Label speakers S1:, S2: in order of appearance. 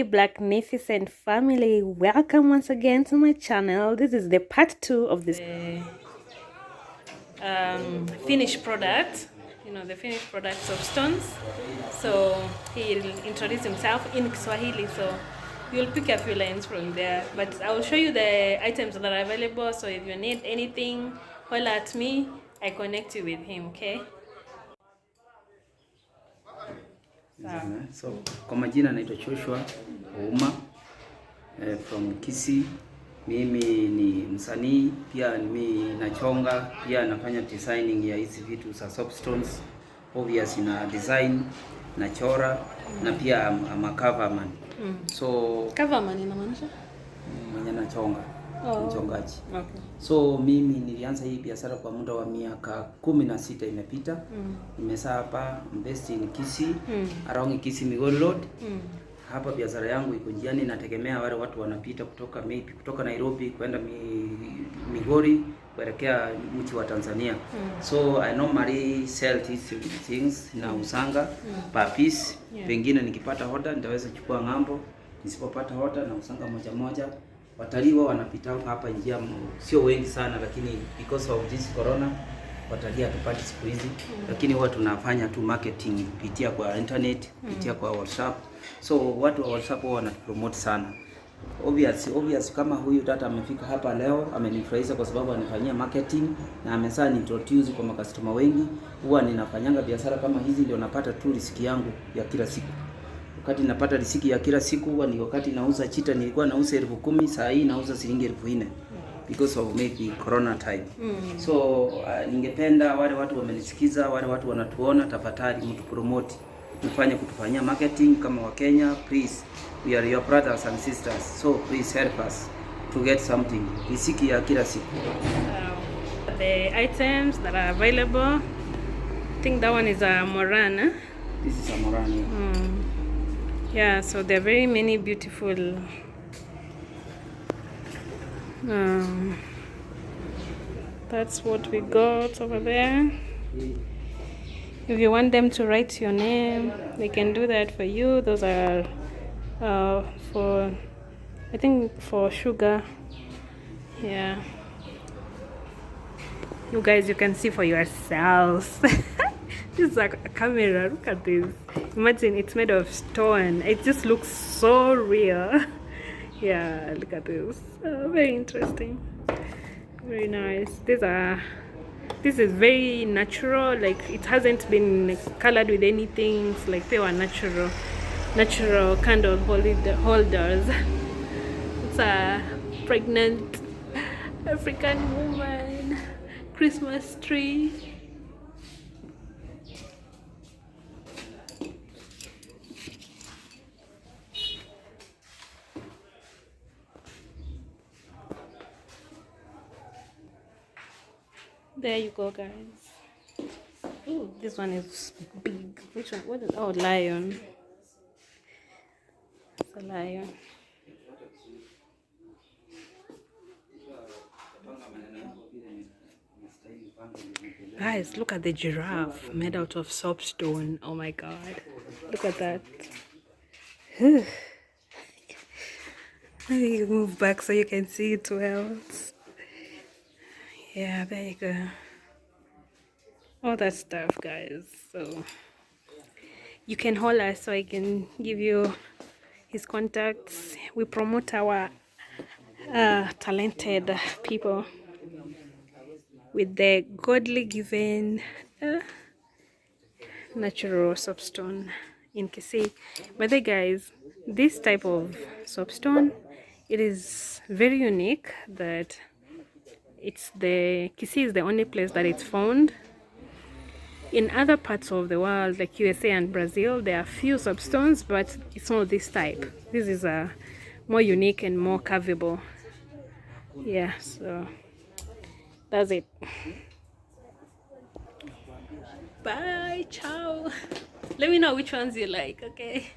S1: Blacknificent family. Welcome once again to my channel. This is the part 2 of this finished product, you know, the finished products of stones. So he'll introduce himself in Kiswahili, so you'll pick a few lines from there. But I will show you the items that are available, so if you need anything, holler at me, I connect you with him, okay?
S2: So, kwa majina naitwa Joshua Ouma from Kisii. Mimi ni msanii pia, mimi nachonga pia, nafanya designing ya hizi vitu za soapstones. Obvious na design nachora na pia I'm a coverman. So
S1: Coverman inamaanisha
S2: mwenye nachonga.
S1: Oh.
S2: Mchongaji.
S1: Okay.
S2: So mimi nilianza hii biashara kwa muda wa miaka 16 imepita. Nimesaa hapa I'm based in Kisii, around Kisii Migori Road. Hapa biashara yangu iko njiani, nategemea wale watu wanapita kutoka maybe kutoka Nairobi kwenda Migori kuelekea mji wa Tanzania. So I normally sell these things na usanga per piece. Pengine nikipata order nitaweza chukua ng'ambo, nisipopata order na usanga moja moja. Watalii wao wanapita hapa njia, sio wengi sana, lakini because of this corona watalii hatupati siku hizi, lakini huwa tunafanya tu marketing kupitia kwa internet, kupitia kwa WhatsApp. So watu wa WhatsApp huwa wanatupromote sana. Obvious, obvious kama huyu tata amefika hapa leo amenifurahisha kwa sababu anifanyia marketing na amesa ni introduce kwa makastoma wengi. Huwa ninafanyanga biashara kama hizi ndio napata tu riziki yangu ya kila siku. Wakati napata riziki ya kila siku huwa ni wakati nauza chita, nilikuwa nauza 10,000, saa hii nauza shilingi 4,000 because of maybe corona time. So ningependa wale watu wamenisikiza, wale watu wanatuona, tafadhali mtu promote, mfanye kutufanyia marketing kama Wakenya, please, we are your brothers and sisters, so please help us to get something, riziki ya kila siku.
S1: The items that are available, I think that one is a Moran. Eh?
S2: This is a Morani.
S1: Yeah, so there are very many beautiful that's what we got over there. If you want them to write your name, they can do that for you. Those are for, I think, for sugar. Yeah, you guys, you can see for yourselves. This is like a camera. Look at this. Imagine it's made of stone. It just looks so real. Yeah, look at this. Very interesting, very nice. This is very natural, like it hasn't been colored with anything. It's like they were natural candle holders. It's a pregnant African woman, Christmas tree. There you go, guys. Ooh, this one is big. Which one? What is? Oh, lion. It's a lion. Guys, look at the giraffe made out of soapstone. Oh my god. Look at that. Let me move back so you can see it well. Yeah, there you go. All that stuff, guys. So you can holler so I can give you his contacts. We promote our talented people with the godly given natural soapstone in Kisii. By the way, guys, this type of soapstone, it is very unique that it's the Kisii is the only place that it's found. In other parts of the world, like USA and Brazil, there are few soapstones, but it's not this type. This is a more unique and more carvable. Yeah, so that's it. Bye, ciao. Let me know which ones you like, okay?